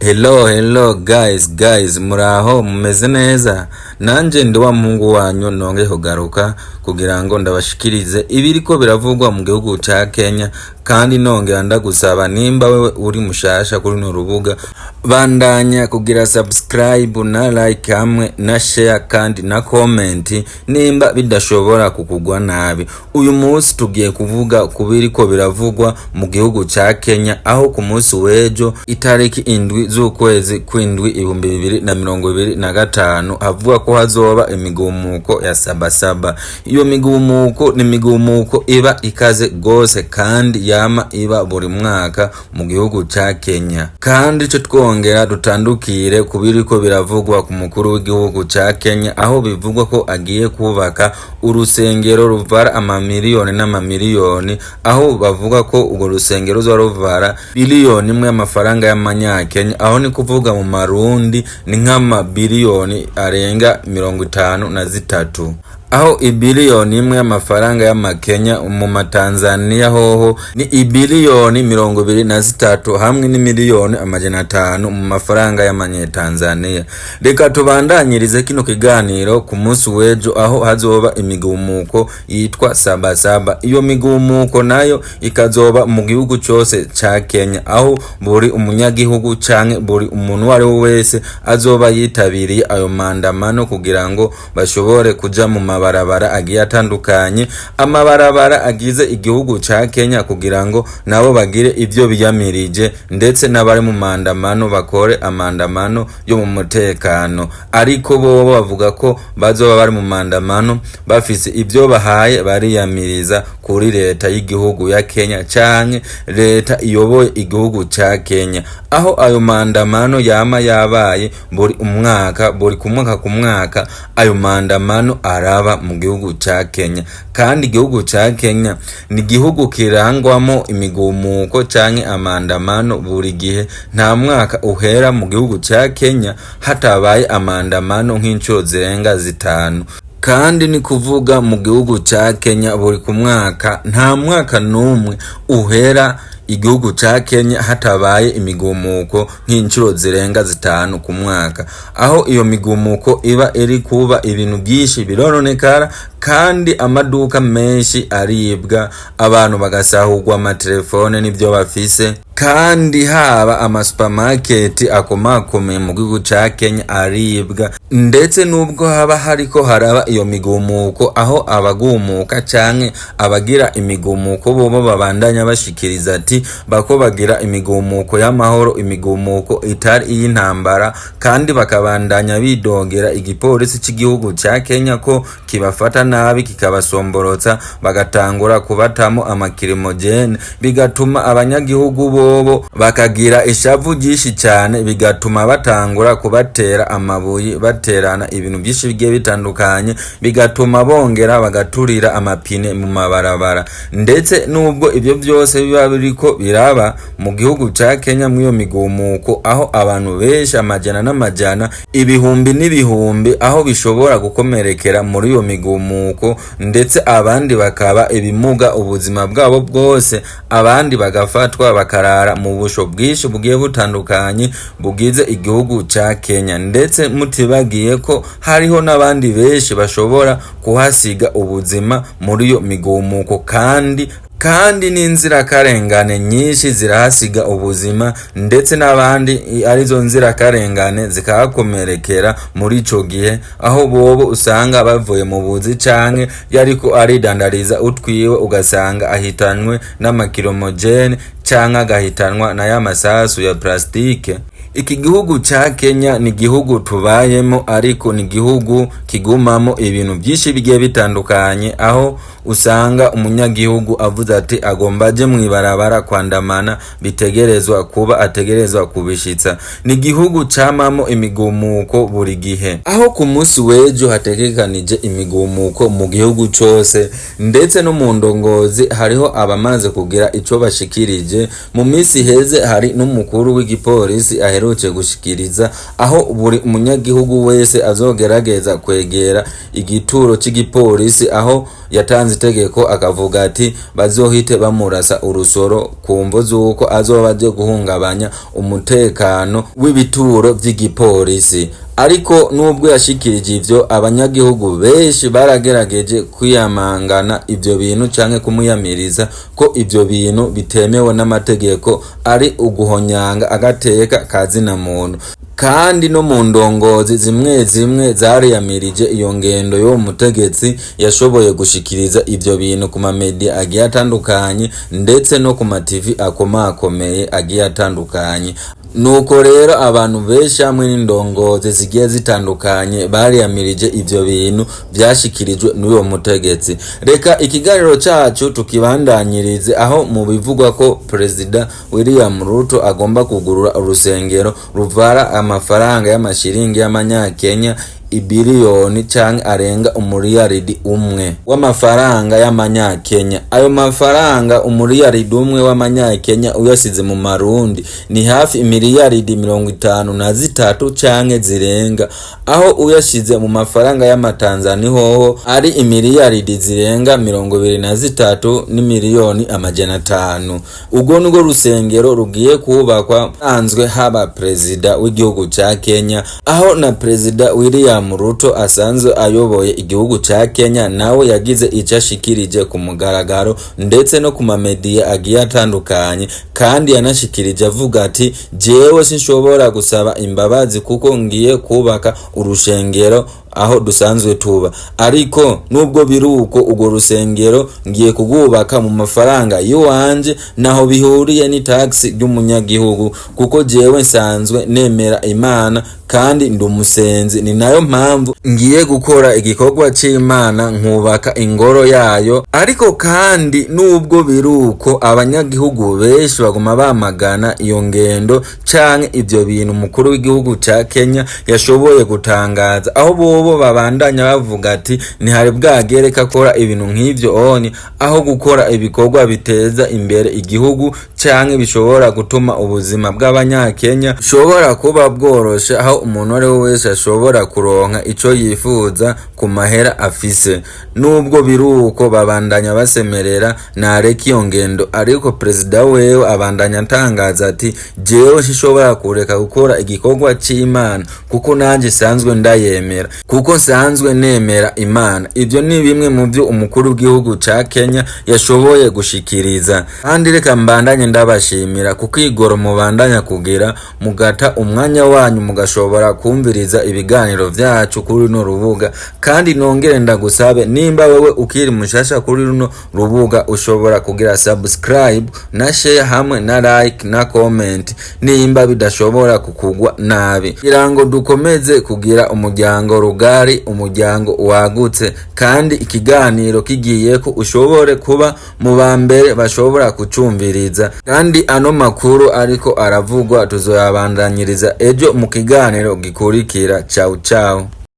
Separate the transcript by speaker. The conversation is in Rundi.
Speaker 1: Hello, hello guys, guys, muraho, mumeze neza? Nanje ndi wa muhungu wanyu, nongeye kugaruka kugira ngo ndabashikirize ibiriko biravugwa mu gihugu ca Kenya. Kandi nongera ndagusaba, nimba wewe uri mushasha kuri runo rubuga, bandanya kugira subscribe na like hamwe na share kandi na comment, nimba bidashobora kukugwa nabi. Uyu munsi tugiye kuvuga ku biriko biravugwa mu gihugu ca Kenya, aho ku munsi w'ejo itariki 7 z'ukwezi kw'indwi 2025 havuga ko hazoba imigumuko ya Sabasaba. Iyo migumuko ni imigumuko iba ikaze gose kandi yama iba buri mwaka mu gihugu ca Kenya. Kandi ico twongera dutandukire ku biriko biravugwa ku mukuru w'igihugu ca Kenya, aho bivugwa ko agiye kubaka urusengero ruvara amamiliyoni n'amamiliyoni, aho bavuga ko urwo rusengero ruzoba ruvara 1 biliyoni y'amafaranga y'amanyakenya, aho ni kuvuga mu marundi ni nk'amabiliyoni arenga 53, aho 1 ibiliyoni y'amafaranga y'amakenya mu matanzaniya hoho ni 23 biliyoni hamwe n'imiliyoni 500 mu mafaranga y'amanyetanzaniya. Reka tubandanyirize kino kiganiro ku munsi w'ejo, aho hazoba imigumuko yitwa Sabasaba. Iyo migumuko nayo ikazoba mu gihugu cose ca Kenya, aho buri umunyagihugu canke buri umuntu uwo ari we wese azoba yitabiriye ayo mandamano kugira ngo bashobore kuja mu mabarabara agiye atandukanye, amabarabara agize igihugu ca Kenya, kugira ngo nabo bagire ivyo biyamirije, ndetse n'abari mu mandamano bakore amandamano yo mu mutekano. Ariko bobo bavuga ko bazoba bari mu mandamano bafise ivyo bahaye bariyamiriza kuri leta y'igihugu ya Kenya canke leta iyoboye igihugu ca Kenya, aho ayo mandamano yama yabaye buri umwaka, buri ku mwaka ku mwaka ayo mandamano araba mu gihugu ca Kenya. Kandi igihugu ca Kenya ni igihugu kirangwamo imigumuko canke amandamano buri gihe. Nta mwaka uhera mu gihugu ca Kenya hatabaye amandamano nk'incuro zirenga zitanu. Kandi ni kuvuga mu gihugu ca Kenya buri ku mwaka, nta mwaka n'umwe uhera igihugu ca Kenya hatabaye imigumuko nk'incuro zirenga zitanu ku mwaka, aho iyo migumuko iba iri kuba ibintu byinshi birononekara, kandi amaduka menshi aribwa, abantu bagasahurwa amatelefone n'ibyo bafise, kandi haba amasupamaketi akomakomeye mu gihugu ca Kenya aribwa. Ndetse n'ubwo haba hariko haraba iyo migumuko, aho abagumuka canke abagira imigumuko bobo babandanya bashikiriza ati bako bagira imigumuko y'amahoro, imigumuko itari iy'intambara, kandi bakabandanya bidogera igipolisi c'igihugu ca Kenya ko kibafata nabi, kikabasomborotsa, bagatangura kubatamo amakirimogene, bigatuma abanyagihugu bobo bakagira ishavu ryinshi cyane, bigatuma batangura kubatera amabuye, baterana ibintu byinshi bigiye bitandukanye, bigatuma bongera bagaturira amapine mu mabarabara. Ndetse nubwo ibyo byose biba biriko biraba mu gihugu ca Kenya mw'iyo migumuko, aho abantu benshi amajana n'amajana, ibihumbi n'ibihumbi, aho bishobora gukomerekera muri iyo migumuko, ndetse abandi bakaba ibimuga ubuzima bwabo bwose, abandi bagafatwa bakarara mu busho bwinshi bugiye butandukanye bugize igihugu ca Kenya, ndetse mutibagiye ko hariho n'abandi benshi bashobora kuhasiga ubuzima muri iyo migumuko, kandi n'inzirakarengane nyinshi zirahasiga ubuzima, ndetse n'abandi arizo nzirakarengane zikahakomerekera muri ico gihe, aho bobo usanga bavuye mu buzi canke yariko aridandariza utwiwe, ugasanga ahitanywe n'amakiromogene canke agahitanwa na ya masasu ya plastike. Iki gihugu ca Kenya ni igihugu tubayemo, ariko ni igihugu kigumamo ibintu byinshi bigiye bitandukanye, aho usanga umunyagihugu avuze ati agomba aje mw'ibarabara kwandamana, bitegerezwa kuba ategerezwa kubishitsa. Ni igihugu camamo imigumuko buri gihe, aho ku munsi w'ejo hategekanije imigumuko mu gihugu cose, ndetse no mu ndongozi hariho abamaze kugira ico bashikirije. Mu minsi iheze hari n'umukuru w'igipolisi aherutse gushikiriza aho buri umunyagihugu wese azogerageza kwegera igituro c'igipolisi, aho yatanze Yatanze itegeko akavuga ati bazohite bamurasa urusoro ku mvo z'uko azoba aje guhungabanya umutekano w'ibituro vy'igipolisi. Ariko nubwo yashikirije ivyo, abanyagihugu benshi baragerageje kwiyamangana ivyo bintu canke kumwiyamiriza ko ivyo bintu bitemewe n'amategeko, ari uguhonyanga agateka ka zina muntu. Kandi no mu ndongozi zimwe zimwe zariyamirije iyo ngendo y'uwo mutegetsi yashoboye gushikiriza ivyo bintu ku mamedia agiye atandukanye, ndetse no ku ma TV akomakomeye agiye atandukanye. Nuko rero abantu benshi hamwe n'indongozi zigiye zitandukanye bariyamirije ivyo bintu vyashikirijwe n'uwo mutegetsi. Reka ikiganiro cacu tukibandanyirize aho mu bivugwa ko Perezida William Ruto agomba kugurura urusengero ruvara amafaranga y'amashiringi y'amanyakenya ibiliyoni canke arenga 1 billion w'amafaranga y'amanyakenya. Ayo mafaranga 1 billion w'amanyakenya uyasize mu marundi ni hafi 53 miliyaridi canke zirenga, aho uyashize mu mafaranga y'amatanzani hoho ari zirenga 23.5 miliyoni. Ubwo nirwo rusengero rugiye kubakwa hanzwe haba perezida w'igihugu ca Kenya, aho na Perezida William Ruto asanzwe ayoboye igihugu ca Kenya nawe yagize ico ashikirije ku mugaragaro ndetse no ku mamediya agiye atandukanye. Kandi yanashikirije avuga ati jewe sinshobora gusaba imbabazi kuko ngiye kubaka urushengero aho dusanzwe tuba, ariko nubwo biruko urwo rusengero ngiye kugubaka mu mafaranga yiwanje, naho bihuriye ni tax ry'umunyagihugu, kuko jewe nsanzwe nemera Imana kandi ndi umusenzi, ni nayo mpamvu ngiye gukora igikorwa c'Imana nkubaka ingoro yayo. Ariko kandi nubwo biruko, abanyagihugu benshi baguma bamagana iyo ngendo canke ivyo bintu umukuru w'igihugu ca Kenya yashoboye gutangaza, aho bobo babandanya bavuga ati ntihari bwagere ko akora ibintu nk'ivyo onye, aho gukora ibikorwa biteza imbere igihugu canke bishobora gutuma ubuzima bw'abanyakenya bushobora kuba bworoshe, aho umuntu ari we wese ashobora kuronka ico yifuza ku mahera afise. Nubwo biruko babandanya basemerera nareka iyo ngendo, ariko perezida wewe abandanya atangaza ati jewe sinshobora kureka gukora igikorwa c'Imana kuko nanje nsanzwe ndayemera, kuko nsanzwe nemera Imana. Ivyo ni bimwe mu vyo umukuru w'igihugu ca Kenya yashoboye gushikiriza. Kandi reka mbandanye ndabashimira kuko igoro mubandanya kugira mugata umwanya wanyu mugashobora kumviriza ibiganiro vyacu kuri runo rubuga. Kandi nongere ndagusabe, nimba wewe ukiri mushasha kuri runo rubuga, ushobora kugira subscribe na share hamwe na like na comment nimba bidashobora kukugwa nabi, kugira ngo dukomeze kugira umuryango rugari, umuryango wagutse, kandi ikiganiro kigiye ko ushobore kuba mu ba mbere bashobora kucumviriza. Kandi ano makuru ariko aravugwa tuzoyabandanyiriza ejo mu kiganiro gikurikira. Ciao ciao.